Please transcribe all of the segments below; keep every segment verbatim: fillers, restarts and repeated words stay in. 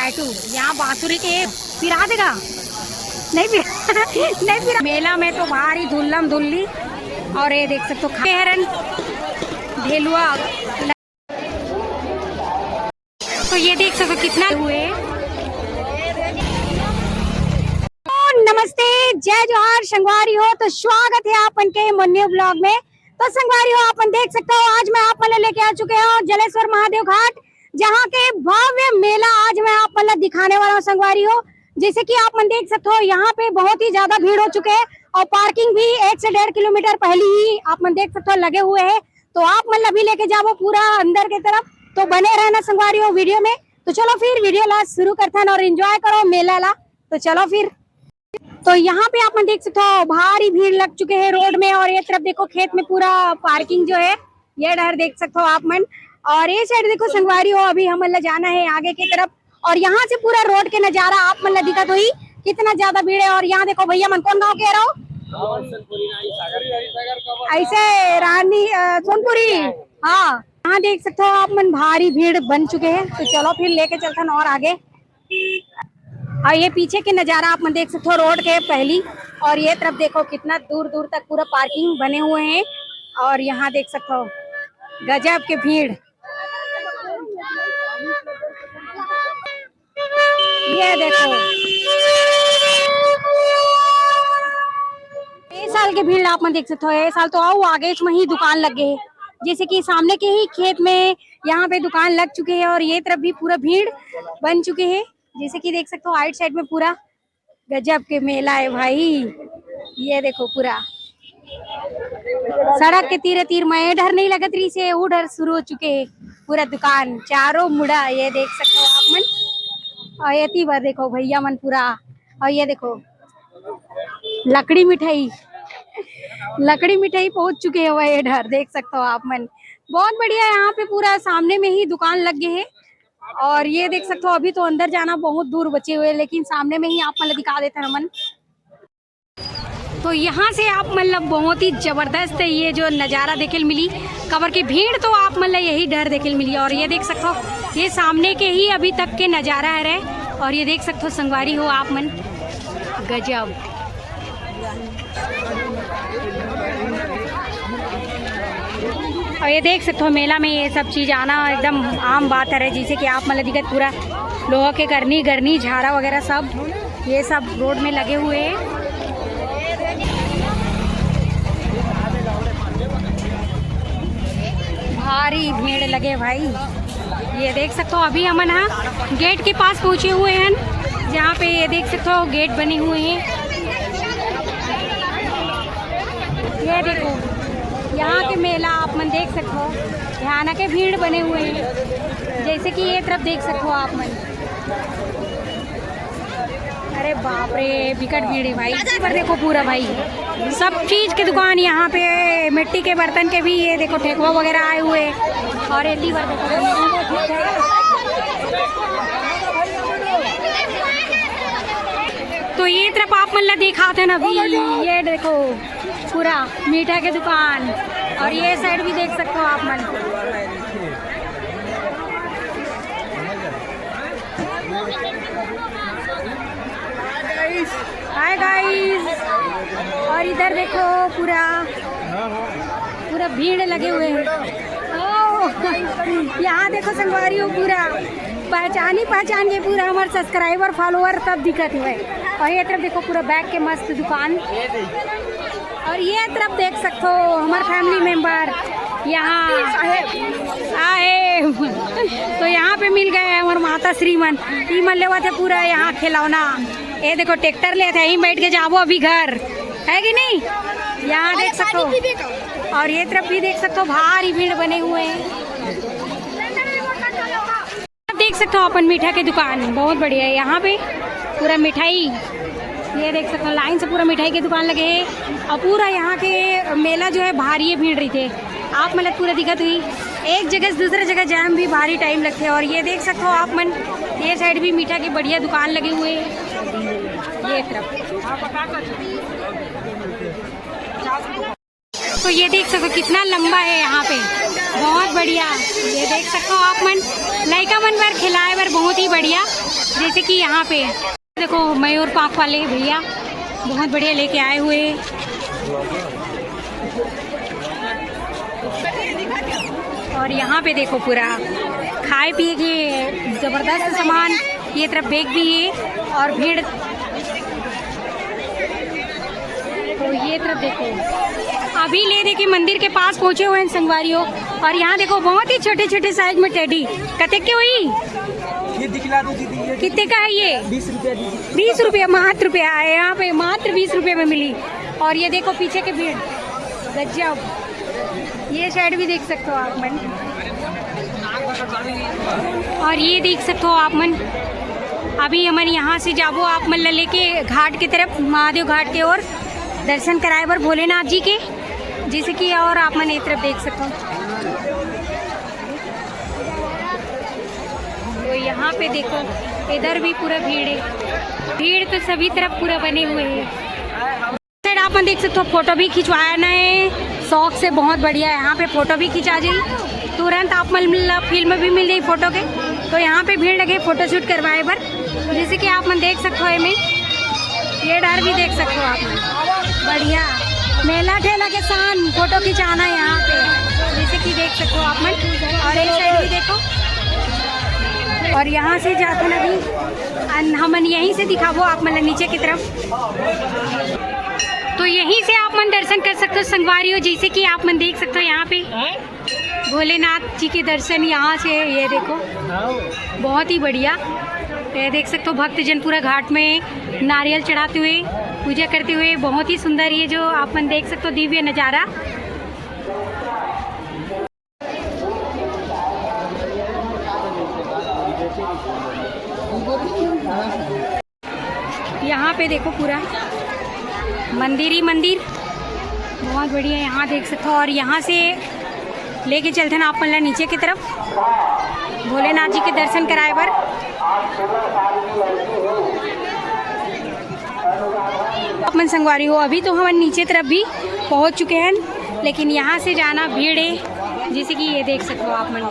Tattoo. यहाँ बांसुरी के पिरा देगा, नहीं पिरा, नहीं पिरा। मेला में तो भारी धुल्लम धुल्ली। और ये देख सकते हो, खा-, हेरन, ढेलुआ। तो ये देख सकते हो कितना हुए। नमस्ते, जय जोहार संगवारी हो। तो स्वागत है आप मन के मोर न्यू ब्लॉग में। तो संगवारी हो, आप मन देख सकते हो, आज मैं आप मन ला लेके आ चुके हूँ जलेश्वर महादेव घाट, जहाँ के भव्य मेला आज मैं आप मन ला दिखाने वाला हूँ संगवारी हो। जैसे कि आप मन देख सकते हो, यहाँ पे बहुत ही ज्यादा भीड़ हो चुके हैं और पार्किंग भी एक से डेढ़ किलोमीटर पहले ही आप मन देख सकते हो लगे हुए हैं। तो आप मन ला भी लेके जाबो पूरा अंदर के तरफ, तो बने रहना संगवारी हो वीडियो में। तो चलो फिर वीडियो ला शुरू करथन और एंजॉय करो मेला ला। तो चलो फिर, तो यहाँ पे आप मन देख सकते हो भारी भीड़ लग चुके हैं रोड में, और ये तरफ देखो खेत में पूरा पार्किंग जो है, ये डहर देख सकते हो आप मन, और ये साइड देखो संगवारी हो, अभी हमन ला जाना है आगे की तरफ। और यहाँ से पूरा रोड के नजारा आप मन ला दिखत होही, कितना ज्यादा भीड़ है। और यहाँ देखो भैया मन, कौन गाँव के रहो? ऐसे रानी, अ, सोनपुरी। हाँ, यहाँ देख सकते हो आप मन, भारी भीड़ बन चुके हैं। तो चलो फिर लेके चलथन और आगे। और ये पीछे के नजारा आप मन देख सकते हो रोड के पहली, और ये तरफ देखो कितना दूर दूर तक पूरा पार्किंग बने हुए हैं। और यहाँ देख सकते हो गजब के भीड़, ये देखो। ए साल के भीड़ आप मन देख सकते हो, ए साल तो अउ आगे में ही दुकान लग गए हैं। जैसे कि सामने के ही खेत में यहाँ पे दुकान लग चुके हैं और ये तरफ भी पूरा भीड़ बन चुके हैं। जैसे कि देख सकते हो, आइट साइड में पूरा गजब के मेला है भाई। ये देखो पूरा सड़क के तीरे तीर में, ए डहर नहीं लगत रही से, उ डहर शुरू हो चुके हैं पूरा दुकान चारों मुड़ा। ये देख सकते हो आप मन, और एती बर देखो भैया मन पूरा, और ये देखो लकड़ी मिठाई, लकड़ी मिठाई पहुंच चुके हैं वो ए डहर, देख सकते हो आप मन। बहुत बढ़िया, यहाँ पे पूरा सामने में ही दुकान लग गए हैं। और ये देख सकते हो, अभी तो अंदर जाना बहुत दूर बचे हुए हैं, लेकिन सामने में ही आप मन ला दिखा देते हैं हमन। तो यहाँ से आप मन ला बहुत ही जबरदस्त ये जो नजारा देखे ल मिली, काबर के भीड़ तो आप मन ला यही डहर देखे ल मिली। और ये देख सकते हो, ये सामने के ही अभी तक के नजारा है रे। और ये देख सकते हो संगवारी हो आप मन, गजब। और ये देख सकते हो, मेला में ये सब चीज आना एकदम आम बात है रे। जैसे कि आप मन ला दिखत पूरा लोहा के करनी गरनी झारा वगैरह सब, ये सब रोड में लगे हुए हैं। भारी भीड़ लगे भाई। ये देख सकते हो, अभी हमन हा गेट के पास पहुंचे हुए हैं, जहाँ पे ये देख सकते हो गेट बने हुए हैं। ये देखो, यहाँ के मेला आप मन देख सकते हो, भयानक के भीड़ बने हुए हैं। जैसे कि ये तरफ देख सकते हो आप मन, अरे बाप रे, बिकट भीड़ है भाई। पर देखो पूरा भाई, सब चीज के दुकान यहाँ पे, मिट्टी के बर्तन के भी, ये देखो ठेकुआ वगैरह आए हुए हैं। और एती बर देखो, तो ये तरफ आप मन ला दिखाते हैं अभी, ये देखो पूरा मीठा के दुकान, और ये साइड भी देख सकते हो आप मन। हाय गाइस, और इधर देखो पूरा, पूरा भीड़ लगे हुए हैं। ओ, यहाँ देखो संगवारी हो, पूरा पहचानी पहचान के पूरा हमारे सब्सक्राइबर फॉलोअर सब दिखत हुए। और ये तरफ देखो पूरा बैग के मस्त दुकान, और ये तरफ देख सकते हो हमारे फैमिली मेंबर यहाँ आए। तो यहाँ पे मिल गए हमारे माता श्री मन, ई मन लेवा थे पूरा यहाँ खिलौना। ये देखो ट्रैक्टर ले थे, यहीं बैठ के जाबो अभी घर, है कि नहीं? यहाँ देख सकते हो, और ये तरफ भी देख सकते हो, भारी भीड़ बने हुए हैं। आप देख सकते हो अपन मीठा के दुकान बहुत बढ़िया है। यहाँ पे पूरा मिठाई, ये देख सकते हो लाइन से पूरा मिठाई के दुकान लगे हैं, और पूरा यहाँ के मेला जो है भारी भीड़ रही थे। आप मतलब पूरा दिक्कत हुई, एक जगह से दूसरे जगह जाए में भी भारी टाइम लगते हैं। और ये देख सकते हो आप मन, ये साइड भी मीठा के बढ़िया दुकान लगे हुए हैं, ये तरफ। तो ये देख सकते हो कितना लंबा है यहाँ पे, बहुत बढ़िया, ये देख सकते हो आप मन, लइका मन बर खिलाए बर बहुत ही बढ़िया। जैसे कि यहाँ पे देखो, मयूर पाँख वाले भैया बहुत बढ़िया लेके आए हुए हैं। और यहाँ पे देखो, पूरा खाए पिए के जबरदस्त सामान, ये तरफ बैग भी है और भीड़। तो ये तरफ देखो, अभी ले दे के मंदिर के पास पहुंचे हुए हैं संगवारियों। और यहाँ देखो, बहुत ही छोटे छोटे साइज में टेडी। कते के हुई? ये दिखला दो दीदी, ये कितने का है ये? बीस रुपया दीदी। बीस रुपया, मात्र रुपया है यहाँ पे, मात्र बीस रुपये में मिली। और ये देखो पीछे के भीड़, गजब। ये साइड भी देख सकते हो आप मन। और ये देख सकते हो आप मन, अभी हमन यहाँ से जाबो आप मन ला लेके घाट की तरफ, महादेव घाट के ओर दर्शन कराए बर भोलेनाथ जी के। जैसे कि और आप मन ये तरफ देख सकते हो, तो यहाँ पे देखो, इधर भी पूरा भीड़ है। भीड़ तो सभी तरफ पूरा बने हुए है। साइड आप मन देख सकते हो, फोटो भी खिंचवाना है शौक से, बहुत बढ़िया है। यहाँ पे फोटो भी खिंचा जाई, तुरंत आप मन ला फिल्म भी मिल जाई फोटो के। तो यहाँ पे भीड़ लगे फोटोशूट करवाए बर। जैसे कि आप मन देख सकते हो, एमे ये डर भी देख सकते हो आप मन। बढ़िया मेला ठेला के सान फोटो खिंचाना है यहाँ पे। जैसे कि देख सकते हो आप मन, और ये साइड भी देखो। और यहाँ से जाते ना भी अन-, हमन यहीं से दिखाबो आप मन ला नीचे की तरफ। तो यहीं से आप मन दर्शन कर सकते हो संगवारी हो, जैसे कि आप मन देख सकते हो यहाँ पे भोलेनाथ जी के दर्शन यहाँ से, ये देखो, बहुत ही बढ़िया। ये देख सकते हो, भक्तजन पूरा घाट में नारियल चढ़ाते हुए, पूजा करते हुए, बहुत ही सुंदर, ये जो आप मन देख सकते हो, दिव्य नज़ारा। यहाँ पे देखो, पूरा मंदिर ही मंदिर, बहुत बढ़िया। यहाँ देख सकते हो, और यहाँ से लेके चलते ना आप मन ला नीचे की तरफ भोलेनाथ जी के दर्शन कराए बर। आप मन संगवारी हो, अभी तो हमन नीचे तरफ भी पहुँच चुके हैं, लेकिन यहाँ से जाना भीड़ है। जैसे कि ये देख सकते हो आप मन,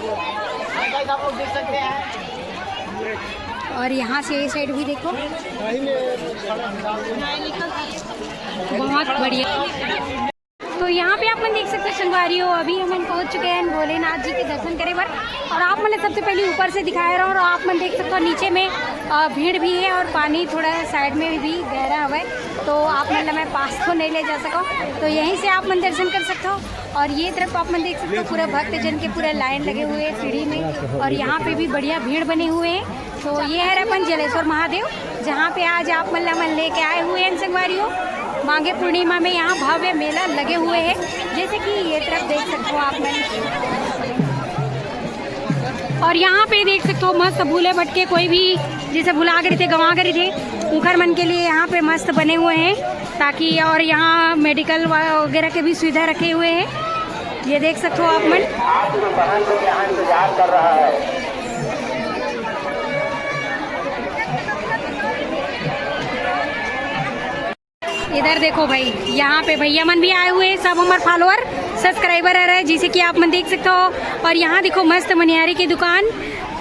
और यहाँ से ये साइड भी देखो, बहुत बढ़िया। तो यहाँ पे आप मन देख सकते हो संगवारी हो, अभी हमन पहुँच चुके हैं भोलेनाथ जी के दर्शन करे बर। और आप मन ला सबसे पहले ऊपर से दिखाए रहो, और आप मन देख सकते हो नीचे में अ, भीड़ भी है और पानी थोड़ा साइड में भी गहरा हवय, तो आप मन ला मैं पास तो नहीं ले जा सकूँ, तो यहीं से आप मन दर्शन कर सकते हो। और ये तरफ आप मन देख सकते हो पूरा भक्तजन के पूरा लाइन लगे हुए हैं सीढ़ी में, और यहाँ पे भी बढ़िया भीड़ बने हुए हैं। तो ये है अपन जलेश्वर महादेव, जहाँ पे आज आप मन ला मन लेके आए हुए हैं संगवारी हो। माघे पूर्णिमा में यहाँ भव्य मेला लगे हुए हैं, जैसे कि ये तरफ देख सकते हो आप मन। और यहाँ पे देख सकते हो मस्त भूले भटके, कोई भी जैसे भुला गए थे, गंवा गए थे, उखर मन के लिए यहाँ पे मस्त बने हुए हैं, ताकि, और यहाँ मेडिकल वगैरह के भी सुविधा रखे हुए हैं। ये देख सकते हो आप मन। आज जो बहन लोग यहाँ इंतजार कर रहा है। इधर देखो भाई, यहाँ पे भैया मन भी आए हुए हैं, सब हमारे फॉलोअर सब्सक्राइबर आ रहे हैं, जैसे कि आप मन देख सकते हो। और यहाँ देखो मस्त मनिहारी की दुकान,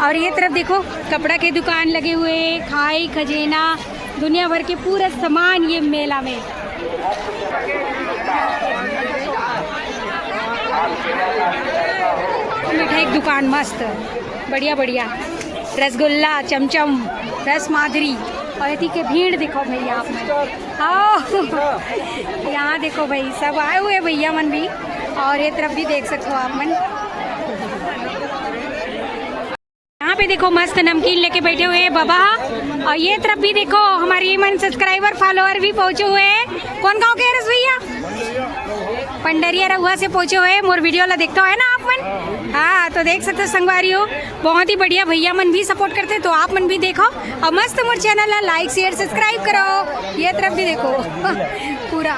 और ये तरफ देखो कपड़ा के दुकान लगे हुए हैं, खाई खजेना, दुनिया भर के पूरा सामान ये मेला में। मिठाई की दुकान मस्त, बढ़िया बढ़िया, रसगुल्ला, चमचम, रस माधुरी। और एती के भीड़ देखो भैया आप मन। आओ। यहाँ देखो भाई, सब आए हुए भैया मन भी, और ये तरफ भी देख सकते हो आप मन। यहाँ पे देखो मस्त नमकीन लेके बैठे हुए हैं बाबा, और ये तरफ भी देखो हमारे ये मन सब्सक्राइबर फॉलोअर भी पहुँचे हुए हैं। कौन गाँव के हरस भैया? पंडरिया रहुआ से पहुँचे हुए हैं। मोर वीडियो ला देखता है ना आप मन? हाँ, तो देख सकते हो संगवारी हो, बहुत ही बढ़िया भैया मन भी सपोर्ट करते हैं, तो आप मन भी देखो और मस्त मोर चैनल ला लाइक शेयर सब्सक्राइब करो। ये तरफ भी देखो पूरा,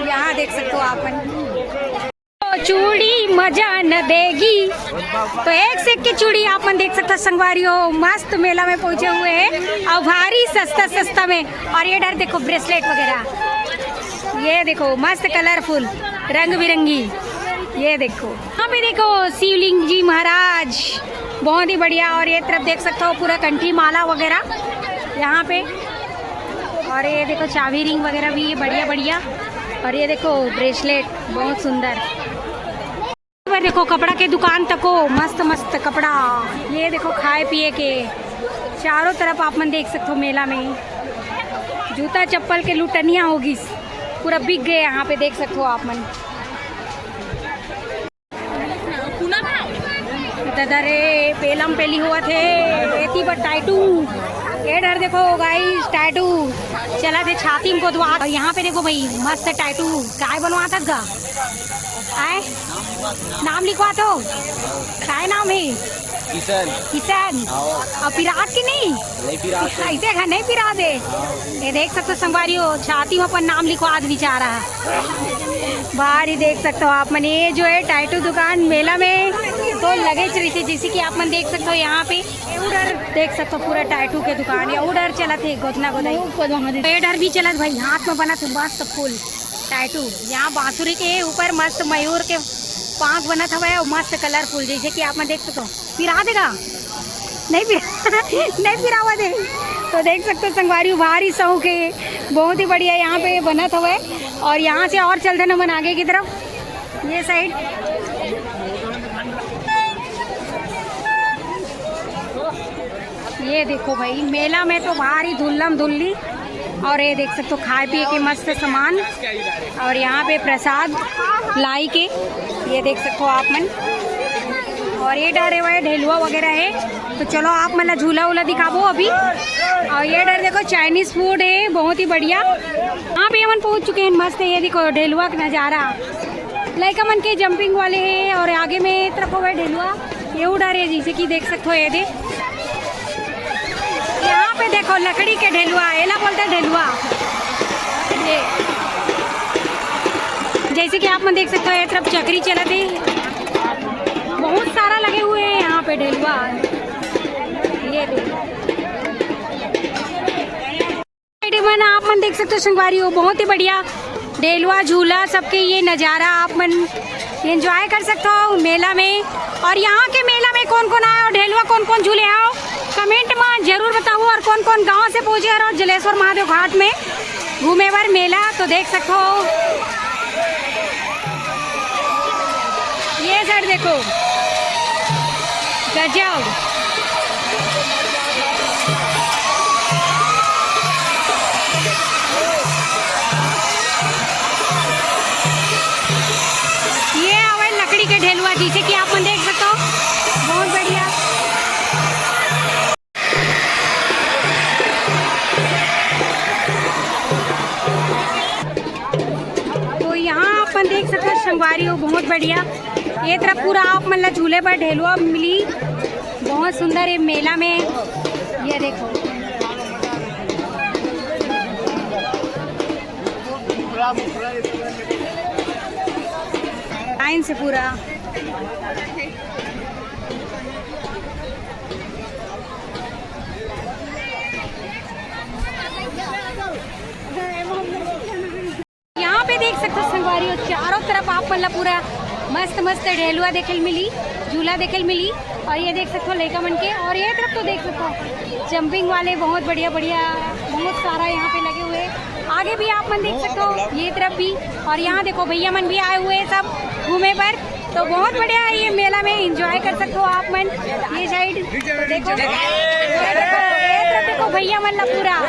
यहाँ देख सकते हो आप मन। चूड़ी मजा न देगी, तो एक से एक के चूड़ी आप मन देख सकते हो संगवारी हो, मस्त मेला में पहुँचे हुए हैं और भारी सस्ता सस्ता में। और ये डर देखो ब्रेसलेट वगैरह, ये देखो मस्त कलरफुल रंग बिरंगी। ये देखो, यहाँ पे देखो शिवलिंग जी महाराज, बहुत ही बढ़िया। और ये तरफ देख सकते हो पूरा कंठी माला वगैरह यहाँ पे। और ये देखो चाबी रिंग वगैरह भी बढ़िया बढ़िया। और ये देखो ब्रेसलेट, बहुत सुंदर। पर देखो कपड़ा के दुकान तको, मस्त मस्त कपड़ा। ये देखो खाए पिए के चारों तरफ आप मन देख सकते हो मेला में जूता चप्पल के लुटनिया होगी, पूरा बिक गए यहाँ पे, देख सकते हो आप मन। ददा रे, पेलम पेली होवत हे, एती बर टाइटू। ये डर देखो गाइस, टाइटू चलत हे छाती में गोदवा। और यहाँ पे देखो भाई, मस्त टाइटू काय बनवात हस गा? आय, नाम लिखवा तो। काय नाम है? किशन। किशन। हाँ। और पिरात की नहीं? नहीं पिरात। ऐसे घर नहीं पिरात है। ये देख सकते हो संगवारी हो, छाती में अपन नाम लिखवा दे बेचारा। बाहर ही देख सकते हो आप मन, ये जो है टाइटू दुकान मेला में तो लगे रहिथे, जैसे कि आप मन देख सकते हो यहाँ पे। ये उधर देख सकते हो पूरा टाइटू के दुकान, ये उधर चलत हे गोदना गोदाई। ये डर भी चलत भाई, हाथ में बनत मस्त फूल टाइटू। यहाँ बांसुरी के ऊपर मस्त मयूर के पांख बनत हवय और मस्त कलरफुल, जैसे कि आप मन देख सकते हो। पिरा देगा? नहीं पिरा नहीं पिरावा दे। तो देख सकते हो संगवारी, भारी शौक है, बहुत ही बढ़िया यहाँ पे बनत हवय। और यहाँ से और चलते न मन आगे की तरफ, ये साइड। ये देखो भाई, मेला में तो भारी धुल्लम धुल्ली। और ये देख सकते हो खाए पिए के मस्त सामान, और यहाँ पे प्रसाद लाई के, ये देख सकते हो आप मन। और ये डरे हुए ढेलुआ वगैरह है, तो चलो आप मन ला झूला उला दिखाबो अभी। और ये डर देखो चाइनीज फूड है, बहुत ही बढ़िया। यहाँ पे हमन पहुँच चुके हैं, मस्त है। ये देखो ढेलुआ का नज़ारा, लइका मन के जंपिंग वाले है। और आगे में तरफ होगा ढेलुआ, ये उड़ा रहे, जैसे कि देख सकते हो। ये दे, यहाँ पे देखो लकड़ी के ढेलुआ, एला बोलते हैं ढेलुआ। ये जैसे कि आप मन देख सकते हो, ये तरफ चकरी चलत है, बहुत सारा लगे हुए हैं यहाँ पे ढेलुआ। ये देखो, साइड में ना आप मन देख सकते हो संगवारी हो, बहुत ही बढ़िया ढेलुआ झूला, सबके ये नज़ारा आप मन एंजॉय कर सकते हो मेला में। और यहाँ के मेला में कौन कौन आया और ढेलुआ कौन कौन झूले हो, कमेंट में जरूर बताओ। और कौन कौन गांव से पहुँचे और जलेश्वर महादेव घाट में घूमे बर मेला, तो देख सकते हो। ये साइड देखो, गजब। ये हवे लकड़ी के ढेलुआ, जैसे कि आप मन देख सकते हो, बहुत बढ़िया। तो यहाँ अपन देख सकते हो संगवारी हो, बहुत बढ़िया। ये तरफ पूरा आप मन ला झूले बर ढेलुआ मिली, बहुत सुंदर ये मेला में। ये देखो लाइन से पूरा। यहाँ पे देख सकते हो संगवारी हो, चारों तरफ आप मन ला पूरा मस्त मस्त ढेलुआ देखे ल मिली, झूला देखे ल मिली। और ये देख सकते हो लइका मन के, और ये तरफ तो देख सकते हो जंपिंग वाले, बहुत बढ़िया बढ़िया, बहुत सारा यहाँ पे लगे हुए हैं। आगे भी आप मन देख सकते हो, ये तरफ भी। और यहाँ देखो भैया मन भी आए हुए हैं सब घूमे पर। तो बहुत बढ़िया है ये मेला में, एंजॉय कर सकते हो आप मन। ये साइड तो देखो, ये देखो, ये तरफ देखो भैया मन ला पूरा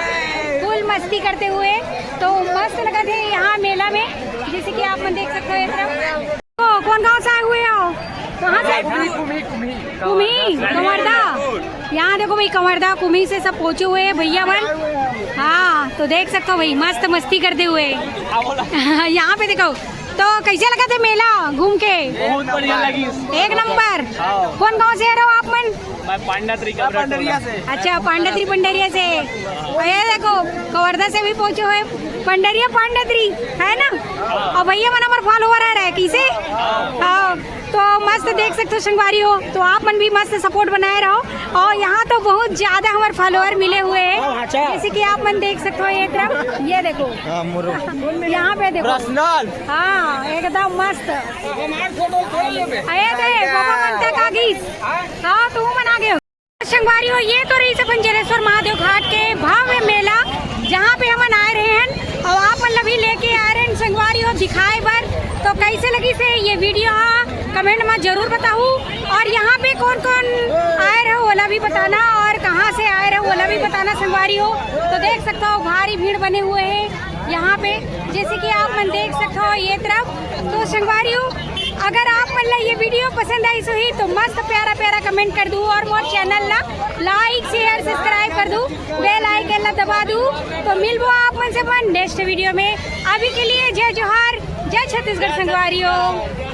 फुल मस्ती करते हुए। तो मस्त लगा थे यहाँ मेला में, जैसे कि आप मन देख सकते हो ये तरफ। तो कौन गांव से आए हुए हो? कहाँ से? कुम्ही, कुम्ही, कुम्ही। कुम्ही, कंवरदा। यहाँ देखो भाई, कंवरदा कुम्ही से सब पहुँचे हुए हैं भैया मन। हाँ, तो देख सकते हो भाई, मस्त मस्ती करते हुए। यहाँ पे देखो, तो कैसे लगा थे मेला घूम के? बहुत बढ़िया लगी। एक नंबर। हाँ। कौन गांव से आ रहे हो आप मन? मैं पांडात्री पंडरिया से। अच्छा, पांडात्री पंडरिया से। और ये देखो, कवर्धा से भी पहुंचे हुए पंडरिया पांडतरी, है ना? अउ भैया मन हमर follower आ रहे, किसे? हाँ, तो मस्त देख सकते हो संगवारी हो, तो आप मन भी मस्त support बनाए रहो। अउ यहाँ तो बहुत ज्यादा हमर follower मिले हुए हैं, जैसे कि आप मन देख सकते हो ये तरफ, ये देखो, यहाँ पे देखो, हाँ, एकदम मस्त। अरे तो ये बाबा मन तक आ गई, हाँ, तो वो मन आ गए। संगवारी हो, ये तो रहिस अपन जलेश्वर महादेव घाट के भव्य मेला, जहाँ पे हमन आए रहे हन, अउ आप मन ला भी लेके आए रहे हन संगवारी हो दिखाए बर। तो कैसे लगिस ये video, हाँ, comment में जरूर बताहू। अउ यहाँ पे कौन कौन आए रहो, ओला भी बताना, अउ कहाँ से आए रहो, ओला भी बताना संगवारी हो। तो देख सकते हो, भारी भीड़ बने हुए हैं यहाँ पे, जैसे कि आप मन देख सकते हो ये तरफ। तो संगवारी हो, अगर आप मन ला ये video पसंद आइस होही तो मस्त प्यारा प्यारा comment कर दू अउ मोर channel ला like share subscribe कर दू, bell icon ला दबा दू। तो मिलबो आप मन से अपन next video में। अभी के लिए जय जोहार, जय छत्तीसगढ़ संगवारी हो।